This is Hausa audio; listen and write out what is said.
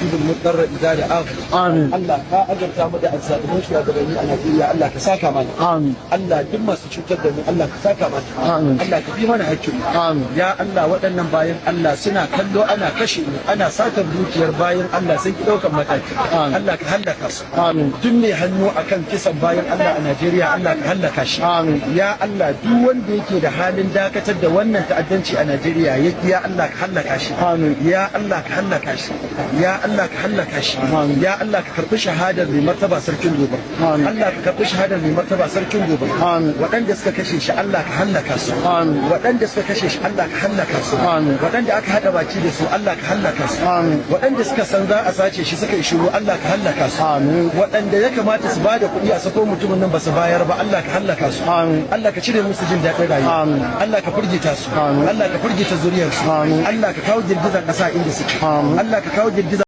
Yujibul mudarra idza da'ahu. Amin. Allah, ka azurta mu da azzaluman shugabanni a Najeriya, Allah ka saka mana. Amin. Allah, duk masu cutar da mu, Allah ka saka mana. Amin. Allah, ka bi mana hakkin mu. Amin. Ya Allah, waɗannan bayin Allah suna kallo ana kashe mu, ana satar dukiyar bayin Allah, sun ki ɗaukan mataki. Amin. Allah, ka hallaka su. Amin. Duk mai hannu akan kisan bayin Allah a Najeriya, Allah ka hallaka shi. Amin. Ya Allah, duk wanda yake da halin dakatar da wannan ta'addanci a Najeriya, ya Allah ka hallaka shi. Amin. Ya Allah, ka hallaka shi. Ya Allah, ka hallaka shi. Amin. Ya Allah, ka karbi shahadar mai martaba Sarkin Gobir. Amin. Allah, ka karbi shahadar mai martaba Sarkin Gobir. Amin. Waɗanda suka kashe shi, Allah ka hallaka su. Amin. Waɗanda suka kashe shi, Allah ka hallaka su. Amin. Waɗanda aka haɗa baki da su, Allah ka hallaka su. Amin. Waɗanda suka san za a sace shi suka yi shiru, Allah ka hallaka su. Amin. Waɗanda ya kamata su bada kuɗi a sako mutumin nan ba su bayar ba, Allah ka hallaka su. Amin. Allah ka cire musu jin daɗin rayuwa. Amin. Allah ka firgita su. Amin. Allah ka firgita zuriyarsu. Amin. Allah ka kawo girgizar ƙasa inda suke. Amin. Allah ka kawo girgizar